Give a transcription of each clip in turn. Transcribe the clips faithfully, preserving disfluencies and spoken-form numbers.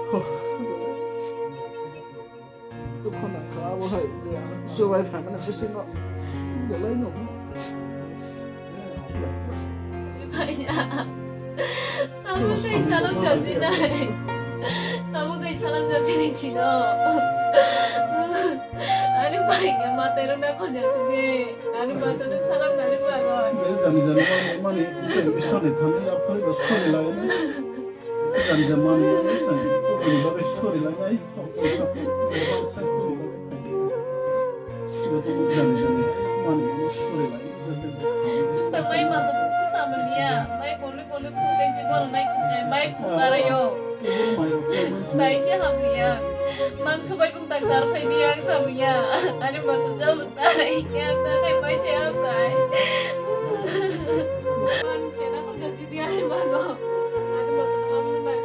Dukho nangkha abo hai je ang chubai phaimani bisingo belai no. Abo kai salam japjinai. Abo kai salam japjinai chino. Ani bai ya matai rok na khonjak tide. Ani basa no salam nani pagon. Jani jani mani mani isor isor ni thani ya phari ba sori lai. Jani jani mani mani isor ni kokoni babe sori lai nai. Joto jani jani mani mani sori lai. Chwng bai mai masa phung samliya, mai kolwi kolwi phung tei se bono nai khum nai, mai phung karayo. Sai se hamliya. Mangso bai phung tak jar phai di ang samliya. Ani masa jam stai, ya ta nai mai se ang tai. Man kena ko gaji di ani mago. Ani masa phung nai.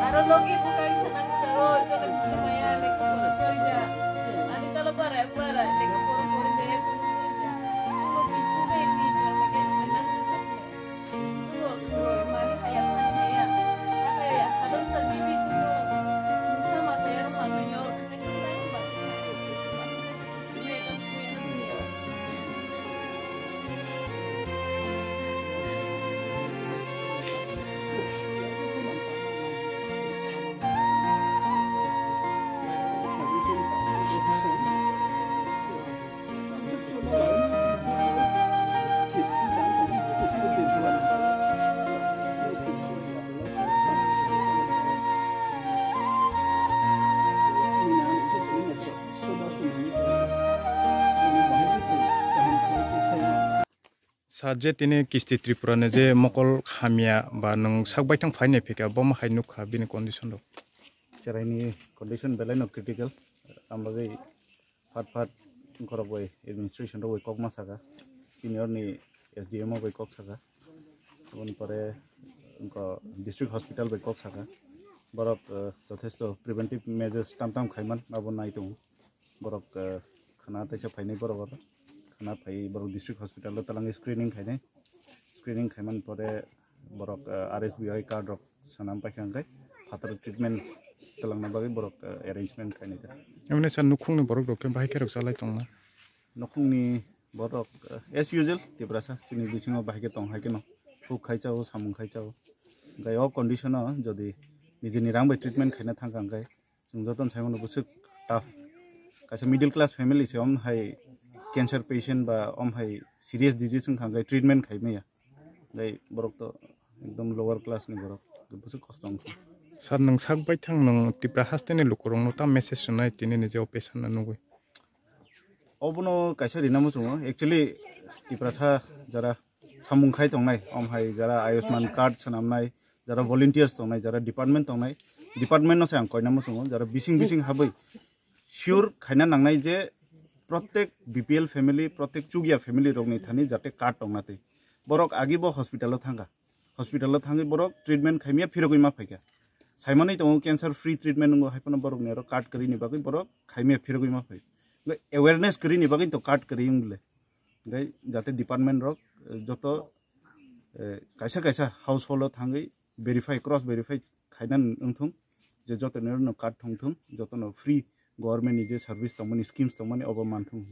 Aro logi buka isa nang ka, o, jola bisa maya, lek pura chori ja. Ani sala bara, bara, lek pura pura de, pura pura ja. Pura pura pura de, pura pura de, pura pura de. Tugo, tugo, mani haya, mani haya. Haya, sadon ta jibi susu. Sa masa ya, masa ya. Sir, je tini Kisti Tripura ni je mokol hamya ba nwng sak baithang phainai phika, bomo hai nukha bini condition rok. Cheraini condition belai no critical, ang bagwi phat phat khorok bai administration rok bai kokma saka, senior ni S D M o bai kok saka, aboni pore wngkha district hospital bai kok saka, borok, eh, jothesto preventive measures tam tam khaiman abo nai tongo. Borok, eh, khana teisa phainai borok oro. Khana phai borok district hospital o twlangwi screening khainai. Screening khaimani pore borok, eh, R S B I card rok swnam paikha hwnkhe phataro treatment twlangna bagwi borok, eh, arrangement khainai da. Emne sir, nukhungni borok rok khe bahai khe rok chalai tongna? Nukhungni borok, eh, as usual, Tiprasa chini bisingo bahai khe tong hai kheno. Huk khai chao, samung khai chao. Hwnkhe o condition o jodi nijini rang bai treatment khaina thangkha hwnkhe, chwng jotono sai mano bwswk tough. Kaisa middle class family se, om hai cancer patient ba om hai serious disease wngkha hwnkhe treatment khai maya. Tei borok to ekdom lower class ni borok, bwswk kosto wngkha. Sir, nwng sak baithang nwng Tipra haste ni lukurokno ta message rwnai tini ni je operation no nugwi? Obono kaisa rina muchungo. Actually, Tiprasa jara samung khai tongnai, om hai jara Ayushman card swnamnai, jara volunteers tongnai, jara department tongnai, department no se ang koina muchungo, jara bising bising habwi sure khaina nangnai je protek B P L family, protek chukya family rokni thani jate card tongna twi. Borok agi bo hospital o thangkha. Hospital o thangwi borok treatment khaimya phirogwi ma phaikha. Saimani tongo cancer free treatment wngo, hai phano borokni oro card kwrwini bagwi borok khaimya phirogwi ma phai. Hwnkhe awareness kwrwini bagwi to card kwrwi wng bwle. Hwnkhe jate department rok, eh, joto, eh, kaisa kaisa household o thangwi verify, cross verify khaina wngthung, je joto ni oro no card thongthung, joto no free government ni je service tongmani, schemes tongmani obo manthung.